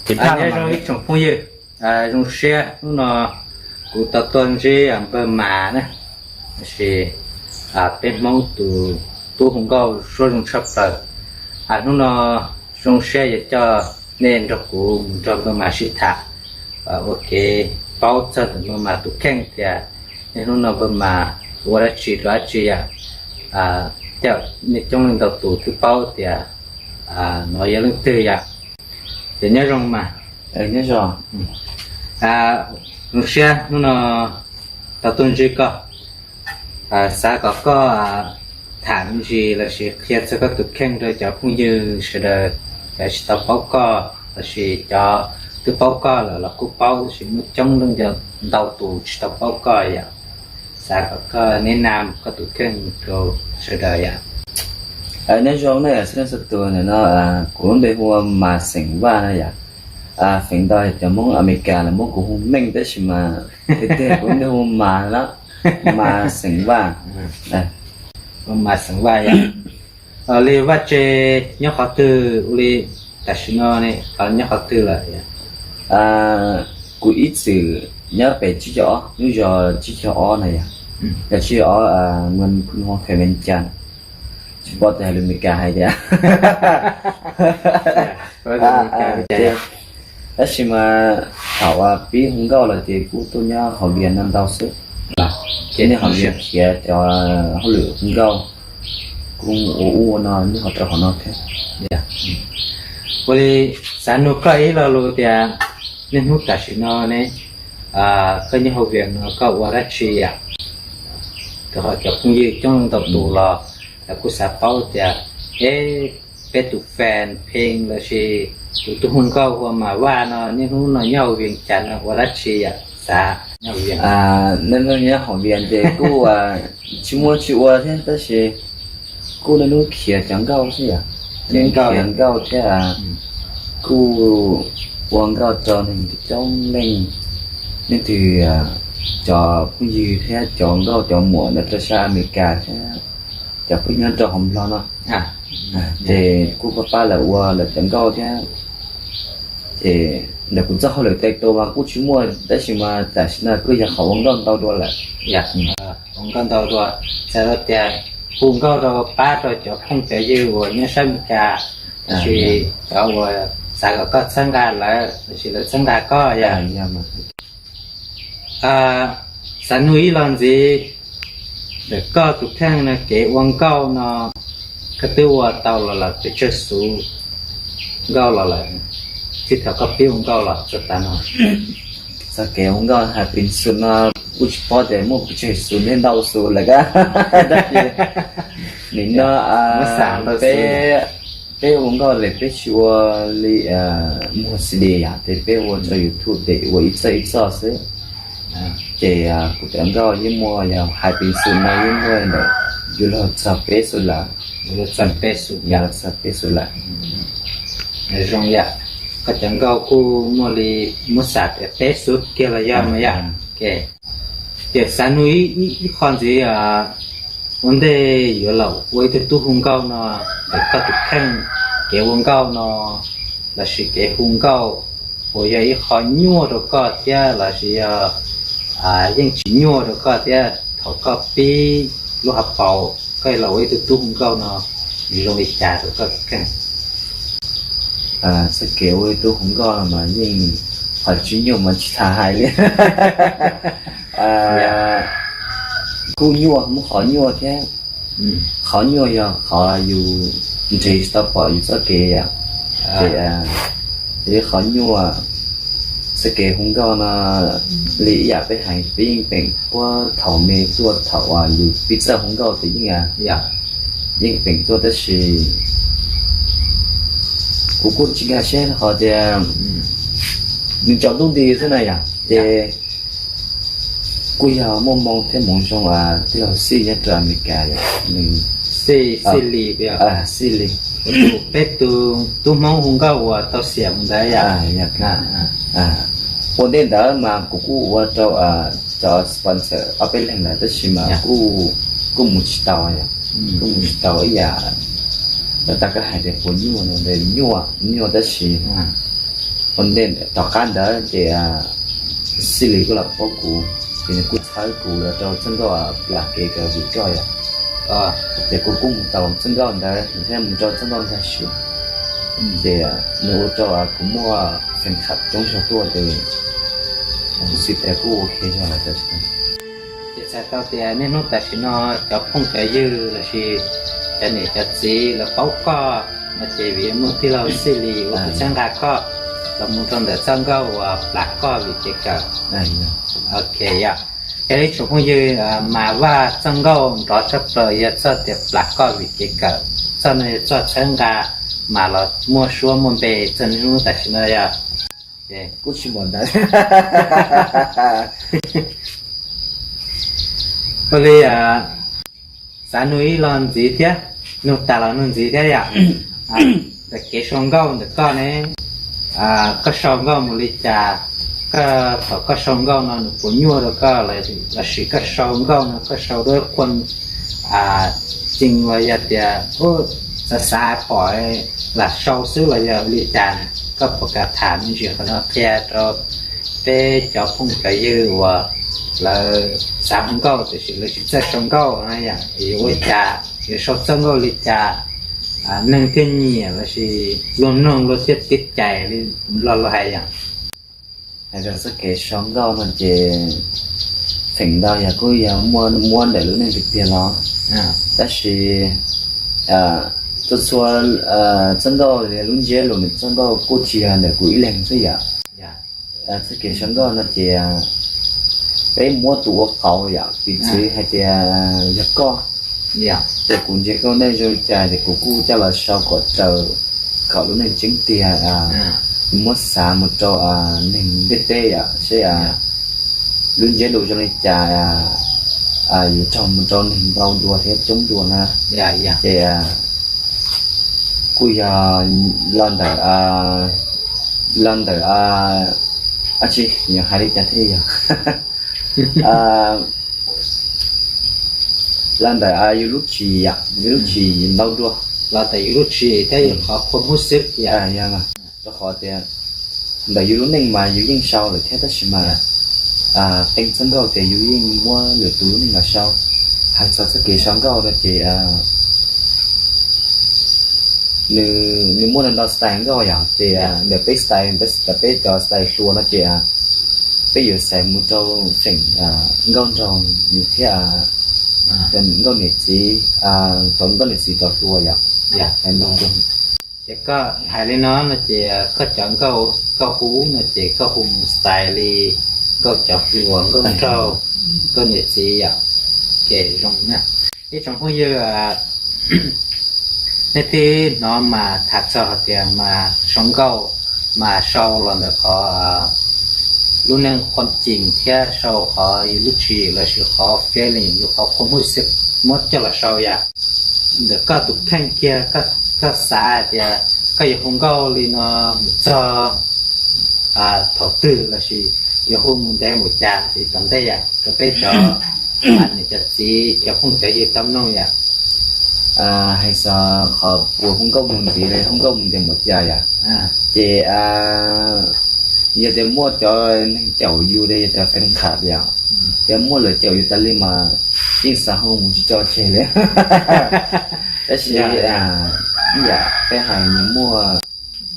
Nyob zoo ib tsoom phooj ywg, zoo siab hnub no kuv tau tuaj ntsib npawg Mas na, tab sis peb Hmoob tus tub hu nkauj suab zoo tshaj plaws. Hnub no zoo siab yuav coj nej nrog kuv mus nrog npawg Mas sib tham ua kev paub txog ntawm npawg Mas tus kheej tias niaj hnub no npawg Mas ua dab tsi rau dab tsi yom. Tej zaum nej coob leej ntau tus twb paub tias nov yog leej twg yom. Ces nyob zoo Mas. Nyob zoo. Zoo siab hnub no tau tuaj ntsib koj. Xav kom koj tham me ntsis lossis qhia txog koj tus kheej rau cov phooj ywg sawv daws, cov tsis tau paub koj lossis cov twb paub koj lawm los kuj paub tab sis muaj coob leej ntau tus tsis tau paub koj yom. Xav kom koj neb nam koj tus kheej rau sawv daws yom. Nyob zoo ne, xib leej xab tus no, kuv lub npe hu ua Mas xeem Vaj no yom. Feem ntau cov Hmoob Amelikas lawv muab kuv hu Meej tab sis mas tiag tiag kuv lub npe hu Mas na, Mas xeem Vaj. Mas xeem Vaj yom. Li Vaj tsev nyob qhov twg ua li, tam sim no ne nyob qhov twg lawm? Kuv ib txwm nyob pem tsib caug ob, lub zos tsib caug ob na yom. Yog tsib caug ob, nws kuj nyob Khees Vees Cas, tsis paub tias hais lus Amelikas hais tias. Tab sis mas thaum pib hu nkauj los ces kuj tuaj nyob Hauv Vias no ntau xwb. Ces nej Hauv Vias khiav cov hauj lwm hu nkauj kuj ua ua no nyob hauv rau hauv no thiab. Ua li xav nug koj ib lo lus tias niaj hnub tam sim no ne, koj nyob Hauv Vias no koj ua dab tsi yom? Rau qhov cov phooj ywg coob leej ntau tus los lawv kuj xav paub tias, e, peb tus fan pheej lossis tus tub hu nkauj hu ua Mas Vaj no niaj hnub no nyob Hauv Vias Cas no ua dab tsi yom? Xav nyob Hauv Vias. Niaj hnub nyob Hauv Vias ces kuj tsis muaj tsis ua thiab tab sis kuj niaj hnub khiav cov nkauj xwb yom. Niaj hnub khiav nkauj thiab kuj ua nkauj rau neeg coob leej, leej twg cov phooj ywg thiab cov nkauj cov muam ntawd rau sab Amelikas thiab cov phooj ywg nyob rau hauv Nplog no, ces kuj pab pab lawv ua lawv cov nkauj thiab. Ces ntawm kuv txoj hauj lwm tes tus mas kuj tsis muaj tab sis mas tam sim no kuj yog qhov ua nkauj ntau dua lawm. Ua nkauj ntau dua, txhais tau tias hu nkauj rau pab rau cov phooj cov ywg uas nyob sab Amelikas, lossis cov uas xav kom koj txhawb nqa lawv lossis lawv txhawb nqa koj yom. Xav nug ib lo ntxiv, ntawm koj tus kheej no kev ua nkauj no koj twb ua tau los lawm pes tsawg xus nkauj los lawm txij thaum koj pib ua nkauj los txog tav no? Txog kev ua nkauj hais pes xus no kuj tsis paub tias muaj pes tsawg xus thiab ntau xus lawm kab. Nim no peb, peb ua nkauj lawm peb tsis ua li muag C D yom, ces peb ua rau YouTube ces ua ib txoj ib txoj xwb. Ces kuv cov nkauj yeej muaj yog hais pes xus no yeej muaj ntawm yuav luag txog peb xus lawm. Yuav luag txog peb xus lawm. Zoo yam, koj cov nkauj kuj muaj li muab xam tias peb xus kiag los yog mas yom. Ces xav nug ib qho ntxiv, ua ntej yuav los ua ib tug tub hu nkauj no, ntawm koj tus kheej kev ua nkauj no lossis kev hu nkauj puas yog ib qho nyuaj rau koj thiab lossis yog yeej tsis nyuaj rau koj thiab? Thaum koj pib lub hauv paus koj los ua ib tug tub hu nkauj no zoo li cas rau koj tus kheej? Txoj kev ua ib tug hu nkauj no mas yeej qhov tsis nyuaj mas tsis tas hais li. Kuj nyuaj, muaj qhov nyuaj thiab. Qhov nyuaj yog qhov yus nrhiav tsis tau pom yus txoj kev yom. Ces qhov nyuaj, txoj kev hu nkauj no li ib yam peb hais peb yeej peem puag thaum me tuaj thaum uas yus pib txawj hu nkauj ces yeej, yeej peem tuaj tab sis kuv kuj tsis nkag siab qhov tias nws tsaus ntuj nti xwb na yom. Ces kuj yog muaj moo thiab hmoov zoo, tij laug Xij nyob rau Amelikas yom, nws, Xij Lis, Xij Lis, peb tus tub Hmoob hu nkauj uas tau xiam mus ntawd yom. Ua ntej ntawd mas kuv kuj ua rau cov sponsor ob peb leeg lawm tab sis mas kuj, kuj mus tsis tau, kuj mus tsis tau ib yam. Lawv tas koj hais tias puas nyuaj no, nyuaj, nyuaj tab sis, Tom qab ntawd ces Xij Lis kuj los paub kuv, ces nws kuj txhawb kuv los rau txoj nkauj Plam Kev Kawm Vim Koj yom. Ces kuv kuj mus tau txoj nkauj ntawd thiab mus rau txoj nkauj ntag siab, ces nws ua rau kuv muaj feem kham coob zog tuaj ces kuv xav tias kuj ua ke zog lawm. Ces txhais tau tias niaj hnub tam sim no cov phooj cov ywg lossis cov niam cov txiv lawv paub koj no ces vim muaj tij laug Xij Lis ua tus txhawb nqa koj los mus rau ntawm txoj nkauj uas Plam Koj Vim Kev Kawm. Ok yog, yog li tsoom phooj ywg, mas Vaj txoj nkauj nrov tshaj plaws yog txoj tias Plam Koj Vim Kev Kawm, txoj no yog txoj txhawb nqa mas los muaj suab muaj npe txog niaj hnub tam sim no yog. Kuj tsis npaum ntawd. Ua li, xav nug ib los ntxiv thiab, nug tas los nug ntxiv thiab yom. Ntawm kev sau nkauj ntawm koj ne, koj sau nkauj mus li cas? Koj thaum koj sau nkauj no nws puas nyuaj rau koj lossis koj sau nkauj no koj sau dua qhuaj cees los yog tias xav xav pom lam sau xwb los yog li cas? Koj puas kam tham me ntsis qhov no qhia rau peb cov phooj cov ywg uas lawv xav hu nkauj tiam sis lawv tsis txawj sau nkauj no yom, yuav ua cas, yuav sau txoj nkauj li cas neeg thiaj nyiam lossis luag mloog luag thiaj tiv cais li luag hais yom? Hais txog txoj kev sau nkauj no ces feem ntau yog kuj yog muaj muab ntawm lub neej tiag tiag los, tab sis txhua txhua txoj nkauj, lub ntsiab lus nws txoj nkauj kuj tsis yog ntawm kuv ib leeg xwb yom. Txoj kev sau nkauj no ces peb muab tus ua qauv yom, piv txwv hais tias yog koj, ces kuv ntsia koj neej zoo li cas ces kuv kuj coj los sau kom raws kom lub neej tseeb tiag, muab xav mus rau neeg ntiaj teb yom, seb lub ntsiab lus zoo li cas yuav raug mus rau neeg ntau dua thiab coob dua na. Ces kuj yog los ntawm, los ntawm, ab tsi, yuav hais li cas thiaj yog, los ntawm yus lub tsim yom, yus lub tsim ntau dua. Los ntawm yus lub tsim thiab yus qhov qhua hub xwb yom. Rau qhov tias ntawm yus lub neej mas yus yeej sau lawm thiab tab sis mas qee txoj nkauj ces yus yeej muab lwm tus lub neej los sau. Hais txog txoj kev sau nkauj no ces nws muaj ntau style nkauj yom, ces ntawm peb style, ntawm peb cov style hluas no ces peb yuav xaiv mus rau feem nkauj nraug thiab nkauj niam txiv, cov nkauj niam txiv cov hluas yom. Ces koj hais li no no ces koj cov nkauj koj hu no ces koj hu mus style li nkauj cov hluas, nkauj nraug, nkauj niam txiv yom. Ces zoo na. Ib tsoom phooj ywg, nej twb hnov mas tham txog hais tias mas sau nkauj mas sau los ntawm qhov lub neej qhuam cees thiab sau qhov yus lub tsim lossis qhov feeling, yus qhov qhua hub xwb muab coj los sau yom. Ntawm koj tus kheej kiag, koj xav hais tias koj yuav hu nkauj li no mus txog thaum twg lossis yuav hu mus ntev mus cas ntxiv tom ntej yom, rau peb cov niam cov txiv cov phooj cov ywg tau mloog yom. Hais txog qhov puas hu nkauj mus ntxiv, hu nkauj mus ntev mus cas yom, ces yog tias muaj cov neeg caum yus, yog cov fan club yom, yog muaj lawv caum yus tas li mas yeej xav hu mus tsis tso tseg li. Tab sis ib yam peb hais, nyias muaj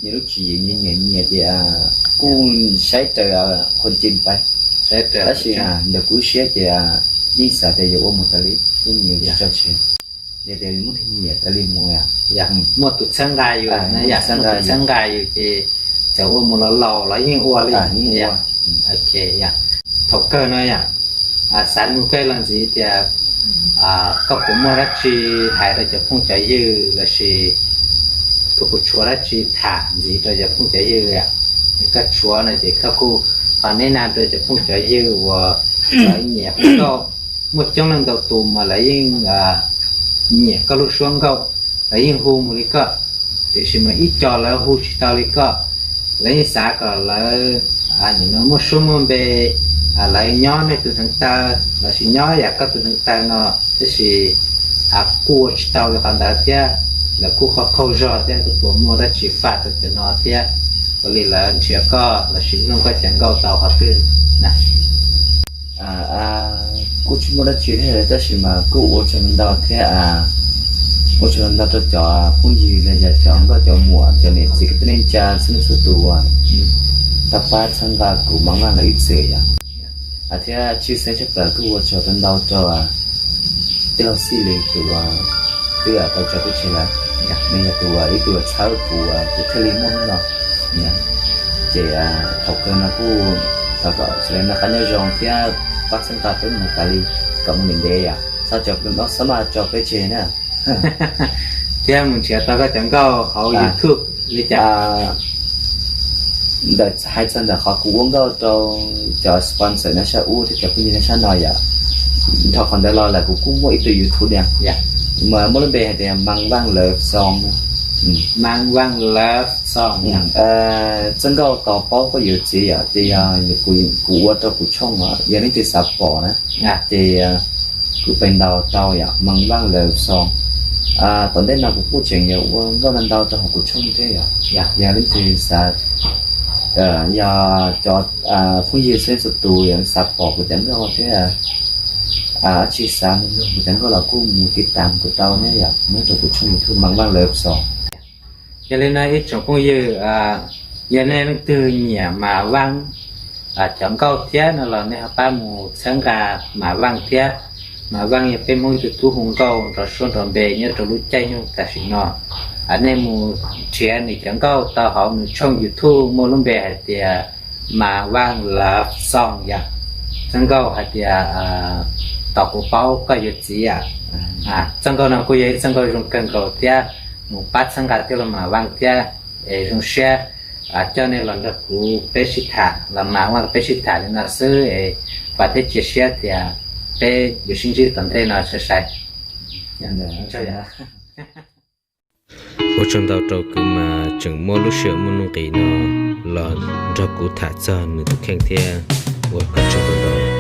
nyias lub tswv yim, nyias nyiam nyias ces kuj saib raws qhuam cees pais. Tab sis ntawm kuv siab ces yeej xav tias yuav ua mus tas li, yeej yuav tsis tso tseg. Yog tias muaj neeg nyiam tas li mus, muaj tus txhawb nqa yus, muaj tus txhawb nqa yus ces txawm ua mus los laus los yeej ua li. Ok, thaum kawg no yom, xav nug koj los ntxiv tias koj puas muaj dab tsi hais rau cov phooj cov ywg lossis koj puas tshuav dab tsi tham ntxiv rau cov phooj cov ywg yom? Koj tshuav no ces koj kuj qhov neb na rau cov phooj cov ywg uas lawv nyiam hu nkauj, muaj coob leej ntau tus mas lawv yeej nyiam koj lub suab nkauj, lawv yeej hu mus li koj, tiam sis mas ib co lawv hu tsis tau li koj, lawv yeej xav kom lawv nim no muaj suab muaj npe, lawv nyob nej tus hneev taw lossis nyob yam koj tus hneev taw no, tab sis kuj ua tsis tau li qhov ntawd thiab, lawv kuj qhov qaug zog thiab, koj puas muaj dab tsi faj rau cov no thiab? Ua li lawv nrhiav koj los sis mloog koj cov nkauj tau qhov twg na? Kuj tsis muaj dab tsi thiab tab sis mas kuj ua tsaug ntau thiab, ua tsaug ntau rau cov phooj ywg los yog cov nkauj cov muam cov niam txiv kwv tij neej tsa txhua leej txhua tus uas tau pab txhawb nqa kuv Mav Vaj lawv ib txwm yom. Thiab tshwj xeeb tshaj plaws kuj ua tsaug ntau rau tij laug Xij Lis tus twb tau tso peb tseg lawm, nws yog tus ib tug txhawb kuv, kuv thiaj li muaj hnub no. Ces thaum kawg no kuj thov kom sawv daws noj qab nyob zoo thiab pab txhawb nqa peb mus tas li kom mus ntev ntev yom, txhob tso peb, txhob maj tso peb tseg na. Thiab mus nrhiav tau koj cov nkauj hauv YouTube li cas? Ntawm hais txog ntawm qhov kuv ua nkauj rau cov sponsor nyob sab ub thiab cov phooj ywg nyob sab no yom, nrho qhov ntawd los lawm kuv kuj muaj ib tug YouTube na, mas muaj lub npe hais tias Mav Vaj Love Song. Mav Vaj Love Song. Txoj nkauj tos paub koj yuav txiv yom, ces yog kuv ua rau kuv tshooj os, yog leej twg xav pom na, ces kuv pes ntaus tau yom, Mav Vaj Love Song. Tom ntej no kuv kuj tseem yuav ua nkauj ntau ntau rau hauv kuv tshooj thiab yom, yog leej twg xav, yog cov phooj ywg txhua leej txhua tus yog xav pom kuv cov nkauj thiab dab tsi xav mus mloog kuv cov nkauj los kuj mus tiv tam kuv tau thiab yom, nyob rau kuv tshooj YouTube Mav Vaj Love Song. Yog li no ib tsoom phooj ywg, yog nej leej twg nyiam Mav Vaj cov nkauj thiab no los nej ho pab mus txhawb nqa Mav Vaj thiab. Mav Vaj yog peb Hmoob ib tug tub hu nkauj nrov suab nrov npe nyob rau lub caij nyoog tam sim no. Nej mus nrhiav nws cov nkauj tau hauv nws tshooj YouTube muaj lub npe hais tias Mav Vaj Love Song yom. Txoj nkauj hais tias tos kuv paub koj yuav txiv yom. Txoj nkauj no kuj yog ib txoj nkauj zoo kawg nkaus thiab mus pab txhawb nqa tij laug Mav Vaj thiab, es zoo siab coj nej los nrog kuv peb sib tham, los Mav Vaj peb sib tham li no xwb es vam thiab cia siab tias peb yuav sib ntsib tom ntej no sai sai. Ua tsaug ntau rau kwv Mav tseem muab lub sij hawm muaj nuj nqis no los nrog kuv tham txog nws tus kheej thiab ua koj tsaug ntau ntau.